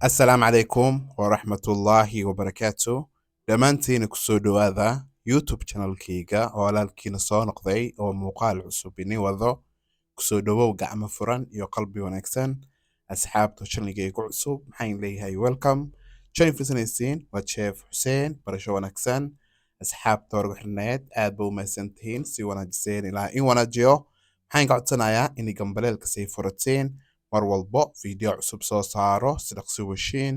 Assalaamu calaykum waraxmatullaahi wabarakaatu. Dhammaantiina kusoo dhowaada YouTube channelkayga oo walaalkiina soo noqday oo muuqaal cusub ini wado. Kusoo dhowow gacmo furan iyo qalbi wanaagsan. Asxaabta channelkayga cusub, maxaan leeyahay? Welcome. Join fisanaysiin waa Chef Xuseen. Barasho wanaagsan. Asxaabta wargu xirneed, aad ba u mahadsantihiin, si wanaajiseen ilaa in wanaajiyo. Maxaan ka codsanayaa inay gambaleelka sii furateen, mar walbo video cusub soo saaro si dhaqsi weshiin.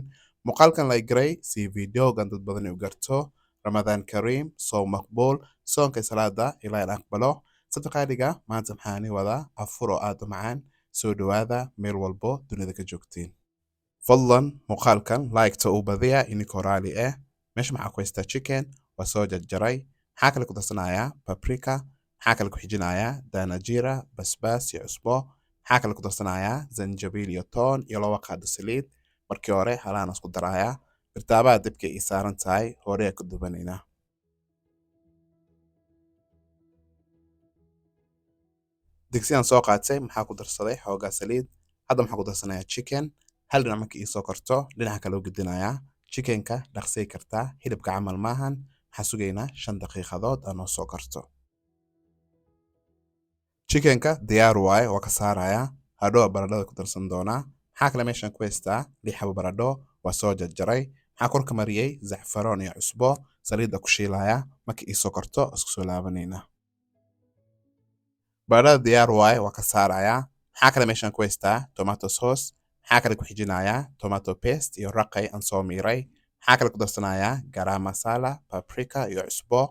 Muuqaalkan like garay si videogan dad badan u garto. Ramadaan kariim, soom maqbuul, soonka iyo salaada ilaa in aqbalo. Sadaqaadhiga maanta maxaani wadaa? Afur oo aad u macaan. Soo dhowaada meel walbo dunida ka joogtiin. Fadlan muuqaalkan like-ta u badiya ininkoo raali ah. Meesha maxaa ku haystaa? Chicken waa soo jarjaray. Maxaa kale ku darsanayaa? Paprika. Maxaa kale ku xijinayaa? Danajira, basbaas iyo cusbo. Maxaa kale ku darsanayaa? Zanjabiil iyo toon iyo 2 qaado saliid. Markii hore halaan isku darayaa. Birtaabaha dabka ii saaran tahay, horey ku dubanaynaa. Digsigan soo qaatay, maxaa ku darsaday? Xoogaa saliid. Hadda maxaa ku darsanayaa? Chicken. Hal dhinac markii ii soo korto, dhinaca kale u gedinayaa. Chickenka dhaqsay kartaa, hilibka camal maahan. Maxaa sugaynaa? 5 daqiiqadood aa noo soo karto. Chickenka diyaar waaye, waa ka saarayaa. Hadhow baradhada ku darsan doonaa. Maxaa kale meeshan ku haystaa? 6 xabo baradho waa soo jarjaray. Maxaa korka mariyey? Zacfaroon iyo cusbo. Saliidda ku shiilaya. Markii ii soo karto isku soo laabanaynaa. Baradhada diyaar waaye, waa ka saarayaa. Maxaa kale meeshan ku haystaa? Tomato sauce. Maxaa kale ku xijinayaa? Tomato paste iyo raqay aan soo miiray. Maxaa kale ku darsanayaa? Garam masala, paprika iyo cusbo.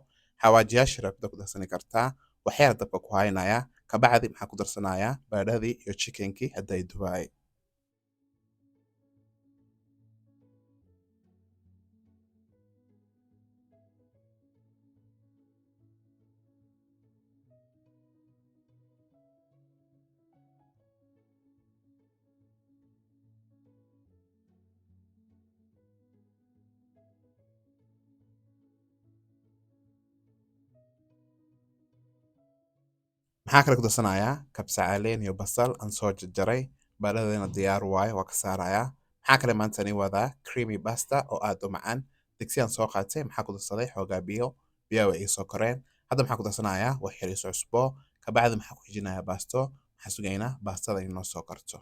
Xawaajiyaasha rabta ku darsani kartaa. Waxyaala dabka ku haynaya. Kabacdi maxaa ku darsanayaa? Baradhadii iyo chickenkii hadda ay dubaay. Maxaa kale ku darsanayaa? Kabsar caleen iyo basal aan soo jarjaray. Baradhadina diyaar waaye, waa ka saarayaa. Maxaa kale maanta ni wadaa? Creamy pasta oo aad u macaan. Digsiyan soo qaatay, maxaa ku darsaday? Xoogaa biyo. Biyaha way ii soo koreen. Hadda maxaa ku darsanayaa? Wax yar iso cusbo. Kabacdi maxaa ku xijinayaa? Baasto. Maxaa sugaynaa? Baastada inoo soo karto.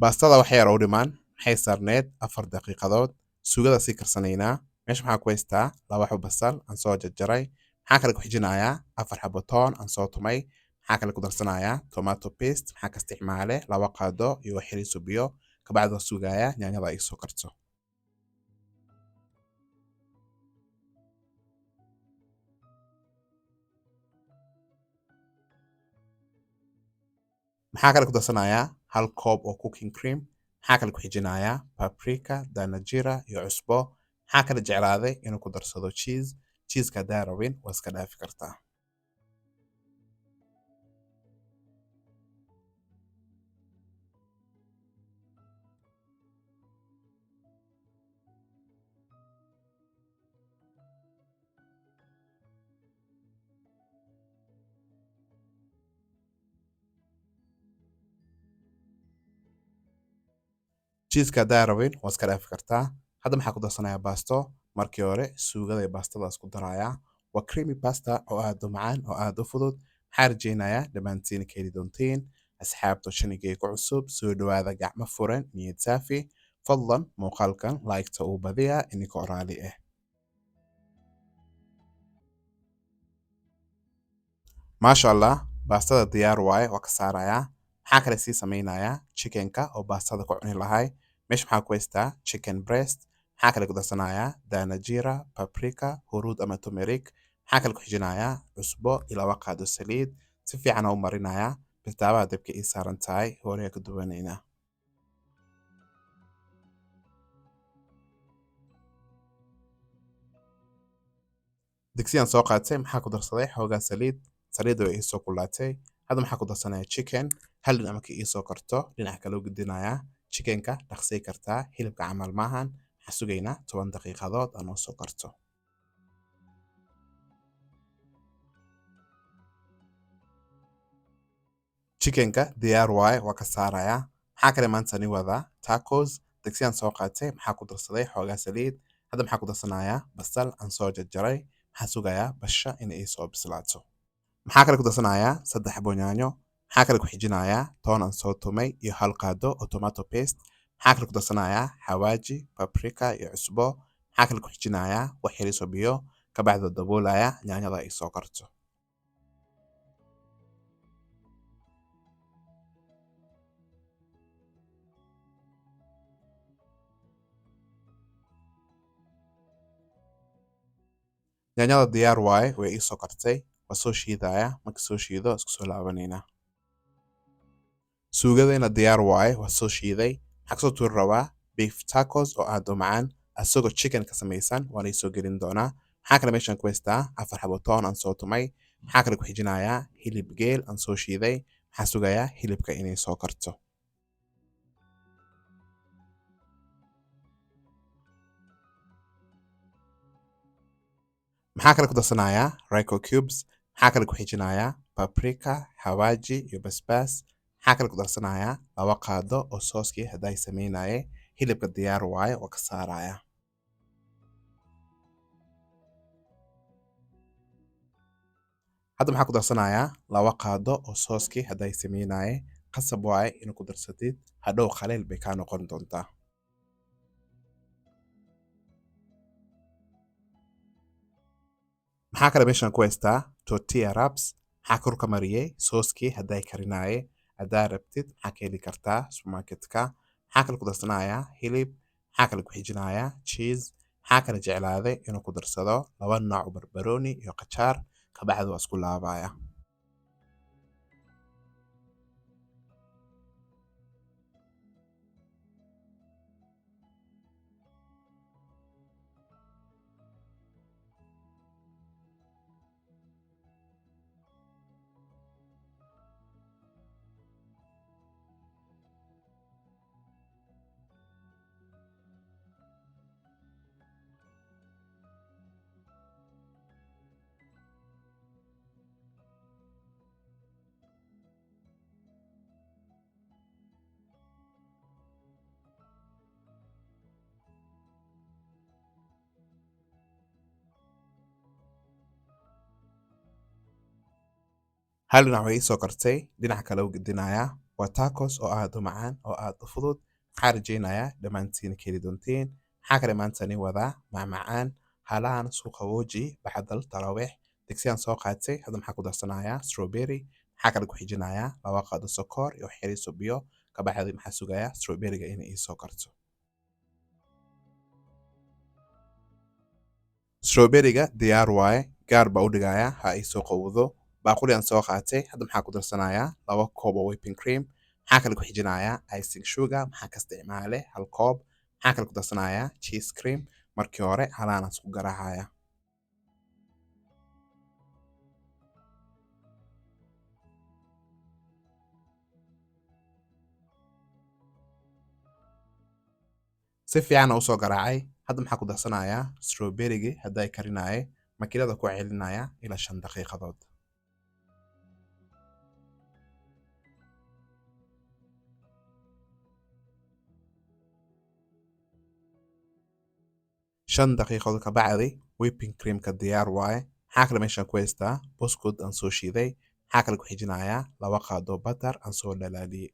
Baastada wax yar u dhimaan, maxay saarneed? 4 daqiiqadood. Suugada sii karsanaynaa. Meesha maxaa ku haystaa? 2 xabo basal aan soo jarjaray. Maxaa kale ku xijinayaa? 4 xabo toon aan soo tumay. Maxaa kale ku darsanayaa? Tomato paste. Maxaa ka isticmaale? 2 qaado iyo wax yariiso biyo. Kabacdi waa sugayaa yaanyada ay soo karto. Maxaa kale ku darsanayaa? 1 koob oo cooking cream. Maxaa kale ku xijinayaa? Paprika, danajira iyo cusbo. Maxaa kale jeclaaday inuu ku darsado? Cheese. Cheeseka haddaa rabin, waa iska dhaafi kartaa. Cheeseka haddaa rabin, waa iska dhaafi kartaa. Hadda maxaa ku darsanayaa? Baasto. Markii hore suugada iyo baastada isku darayaa. Waa creamy pasta oo aad u macaan oo aad u fudud. Maxaa rajaynayaa dhammaantiin ka heli doontiin. Asxaabta shanigay ku cusub, soo dhowaada, gacmo furan, niyad saafi. Fadlan muuqaalkan like-ta uu badiya ininkoo raali ah. Maasha Allah, baastada diyaar waaye, waa ka saarayaa. Maxaa kale sii samaynayaa? Chickenka oo baastada ku cuni lahay. Meesha maxaa ku haystaa? Chicken breast. Maxaa kale ku darsanayaa? Danajira, paprika, huruud ama turmeric. Maxaa kale ku xijinayaa? Cusbo iyo 2 qaado saliid. Si fiican u marinayaa. Birtaabaha dabka ii saaran tahay, horey ka dubanaynaa. Digsiyan soo qaatay, maxaa ku darsaday? Xoogaa saliid. Saliidda way iisoo kulaatay. Hadda maxaa ku darsanayaa? Chicken. Hal dhinac markii iisoo karto, dhinaca kale u gedinayaa. Chickenka dhaqsay kartaa, hilibka camal maahan. Maxaa sugaynaa? 10 daqiiqadood aa noo soo karto. Chickenka diyaar waaye, waa ka saarayaa. Maxaa kale maanta ni wadaa? Tacos. Digsiyaan soo qaatay, maxaa ku darsaday? Xoogaa saliid. Hadda maxaa ku darsanayaa? Basal aan soo jarjaray. Maxaa sugayaa? Basha inay ii soo bislaato. Maxaa kale ku darsanayaa? 3 xabo yaanyo. Maxaa kale ku xijinayaa? Toon aan soo tumay iyo 1 qaado oo tomato paste. Maxaa kale ku darsanayaa? Xawaaji, paprika iyo cusbo. Maxaa kale ku xijinayaa? Wax yariis oo biyo. Kabacdi daboolaya yaanyada ay soo karto. Yaanyada diyaar waaye, way ii soo kartay. Waa soo shiidaya. Marka soo shiido isku soo laabanayna. Suugadayna diyaar waaye, waa soo shiiday. Maxaa kasoo tuuri rabaa? Beef tacos oo aad u macaan, asagoo chicken ka samaysan, waan ii soo gelin doonaa. Maxaa kale meeshan ku haystaa? 4 xabo toon aan soo tumay. Maxaa kale ku xijinayaa? Hilib geel aan soo shiiday. Maxaa sugayaa? Hilibka inay soo karto. Maxaa kale ku darsanayaa? Royco cubes. Maxaa kale ku xijinayaa? Paprika, xawaaji iyo basbaas. Maxaa kale ku darsanayaa? 2 qaado oo sooskii hadday samaynaye. Hilibka diyaar waaye, waa ka saaraya. Hadda maxaa ku darsanayaa? 2 qaado oo sooskii hadday samaynaye. Qasab waaye inuu ku darsatid, hadhow qaleel bay kaa noqon doontaa. Maxaa kale meeshan ku haystaa? Tortilla wraps. Maxaa kor ka mariyay? Sooskii hadday karinaaye. Haddaa rabtid maxaa ka heli kartaa supermarketka. Maxaa kale ku darsanayaa? Hilib. Maxaa kale ku xijinayaa? Cheese. Maxaa kale jeclaaday inuu ku darsado 2 nooc oo barbarooni iyo qajaar. Kabacdi waa isku laabaya. Hal dhinac way ii soo kartay, dhinaca kale u gedinayaa. Waa tacos oo aad u macaan oo aad u fudud. Maxaa rajaynayaa dhammaantiin ka heli doontiin. Maxaa kale maanta ni wadaa? Macmacaan. Halahan isku qabooji bacdal taraweex. Digsiyaan soo qaatay. Hadda maxaa ku darsanayaa? Strawberry. Maxaa kale ku xijinayaa? 2 qaado sokor iyo wax yariis oo biyo. Kabacdi maxaa sugayaa? Strawberry-ga inay ii soo karto. Strawberry-ga diyaar waaye, gaar baa u dhigayaa ha ii soo qabowdo. Baaquli aan soo qaatay. Hadda maxaa ku darsanayaa? 2 koob oo whipping cream. Maxaa kale ku xijinayaa? Icing sugar. Maxaa ka isticmaalay? 1 koob. Maxaa kale ku darsanayaa? Cheese cream. Markii hore halaan aan isku garaacaya. Si fiican u soo garaacay. Hadda maxaa ku darsanayaa? Strawberry-gii hadday karinaaye. Makiinada ku celinaya ilaa 5 daqiiqadood. 5 daqiiqadood ka bacdi whipping cream-ka diyaar waaye. Maxaa kale meeshan ku haystaa? Buskud aan soo shiiday. Maxaa kale ku xijinayaa? 2 qaado butter aan soo dhalaaliyay.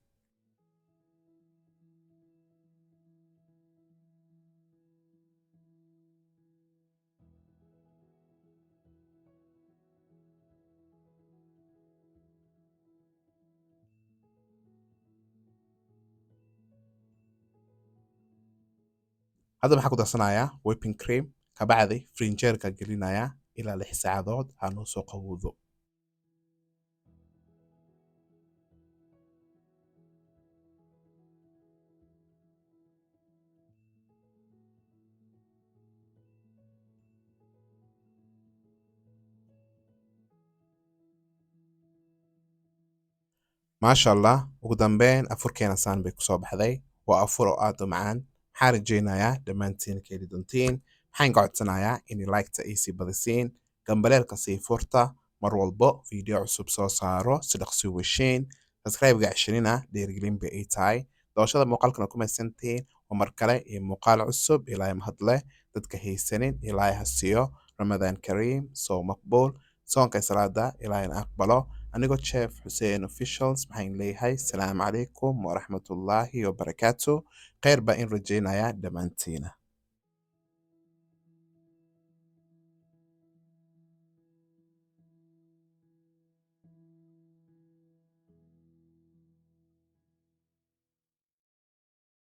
Hadda maxaa ku darsanayaa? Whipping cream. Kabacdi frinjeerka gelinaya ilaa 6 saacadood ha noo soo qabowdo. Maasha Allah, ugu dambeyn afurkeena saan bay kusoo baxday. Waa afur oo aad u macaan. Maxaa rajaynayaa dhammaantiin ka heli doontiin. Maxaan ka codsanayaa inay like-ta ii sii badisiin, gambaleelka sii furta, mar walbo video cusub soo saaro si dhaqsi u heshiin. Subscribe-ga ceshanina, dhiirigelin bay ay tahay. Doorashada muuqaalkana ku mahadsantihiin. Oo mar kale iyo muuqaal cusub. Ilaahay mahadleh. Dadka haysanin Ilaahay ha siiyo. Ramadaan kariim, soo maqbuul, soonka iyo salaada Ilaahayna aqbalo. Anigoo Chef Xuseen Officials maxaan leeyahay, asalaamu calaykum waraxmatullaahi wabarakaatu. Kheyr baa in rajeynaya dhammaantiina.